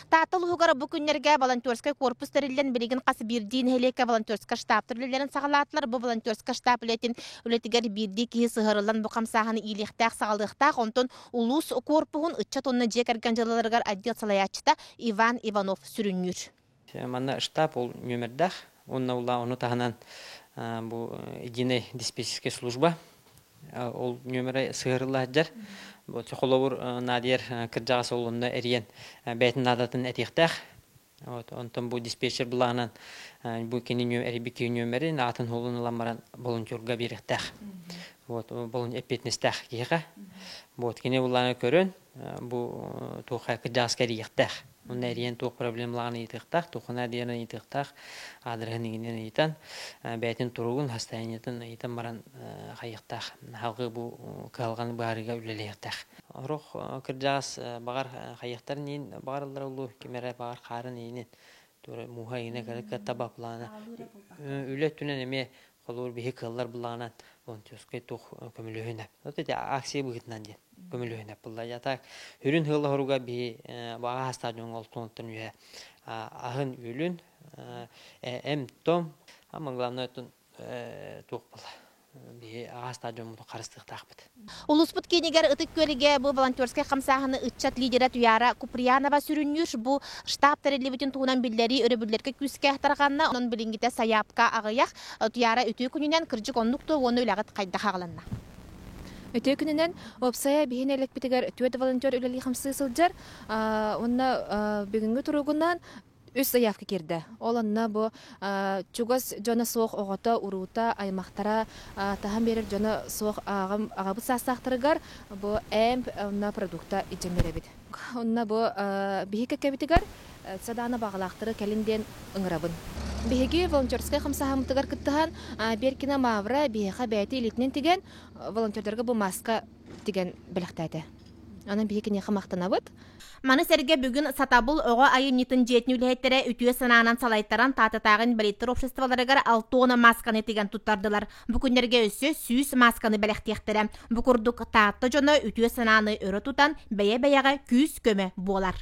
Таатта улууһугар бу күннэргэ волонтерскай корпус тэриллэн, билигин хас биирдии нэһилиэккэ волонтерскай штабтар үлэлэрин саҕалаатылар. Бу волонтерскай штаб үлэтин үлэтигэр биирдии киһи сыһыарыллан бу хамсааһыны иилиэхтээх, саҕалыахтаах. Онтон улуус корпуһун ыччат уонна дьиэ кэргэн дьыалаларыгар отдел салайааччыта Иван Иванов сүрүннүүр. Манна штаб ол нүөмэрдээх уонна ону таһынан бу единая диспетчерская служба ол нүөмэрэ сыһыарылла сылдьар. Холобур, Надияр кырдьаҕас ол онно эрийэн бэйэтин наадатын этиэхтээх. Вот, онтон бу диспетчер былаанан бу кини эрийбит киһи нүөмэрин, аатын суолун ылан баран волонтерга биэриэхтээх. Вот, эппиэтинэстээх киһиэхэ. Вот, кини былааны көрөн, бу туохха кырдьаҕаска эрийиэхтээх. Онно эрийэн туох проблемалааҕын ыйытыахтаах, туоххана диэн ыйытыахтаах, аадырыһын иҥинэн ыйытан, бэйэтин туругун, состояниетын ыйытан баран хайыахтаах, салгыы бу кыһалҕаны быһаарыыга үлэлэһиэхтээх. Орох кырдьаҕас баҕар хайыахтарын иин баҕараллара улуу, ким эрэ баҕар хаарын иинин, туора мууһа иинэ кыра таба плана. Үлэ өттүнэн эмиэ холуур биһи кыаллар былаанан волонтерскай туох көмөлөһүнэ. Вот эти акция быһыытынан диэн көмөлөһүнэ булла. Я так үрүн хыла хоруга биһи баҕа хастаа дьоҥ олтуонтан үһэ аһын үлүн эм том ама главное туох була биһи аҕастаа дьоммутун харыстыахтаахпыт. Улууспут киинигэр Ытык Күөлгэ бу волонтерскай хамсааһыны ыччат лидерэ Туяра Куприянова сүрүннүүр. Бу штаб тэриллибитин туһунан биллэрии өрөбүллэргэ күүскэ тарҕанна. Онон билиҥҥитэ сайаапка аҕыйах. Туяра үтүө күнүнэн кырдьык оннук дуо уонна үлэҕит хайдах аҕаланна? Үтүө күнүнэн уопсайа биһи нэһилиэкпитигэр түөрт волонтер үлэлии-хамсыы сылдьар. Уонна бүгүҥҥү туругунан үс заявка киирдэ. Ол онно бу чугас дьоно суох оҕото, уруута, аймахтара таһан биэрэр дьоно суох аҕам аҕабыт саастаахтарыгар бу эмп онно продукта илдьэн биэрэбит. Онно бу биһи кэккэбитигэр садаана баҕалаахтары кэлин диэн ыҥырабын. Биһиги волонтерскай хамсааһыммытыгар кыттыһан Беркина Мавра биһиэхэ бэйэтэ илиитинэн тигэн волонтердарга бу маска тигэн бэлэхтээтэ. Онон биһи киниэхэ махтанабыт. Маны сэргэ бүгүн Сатабыл оҕо айымньытын дьиэтин үлэһиттэрэ үтүө санаанан салайтаран Таататааҕы инбэлииттэр обществоларыгар 60 маасканы тигэн туттардылар. Бу күннэргэ өссө 100 маасканы бэлэхтиэхтэрэ. Бу курдук Таатта дьоно үтүө санааны өрө тутан бэйэ-бэйэҕэ күүс-көмө буолар.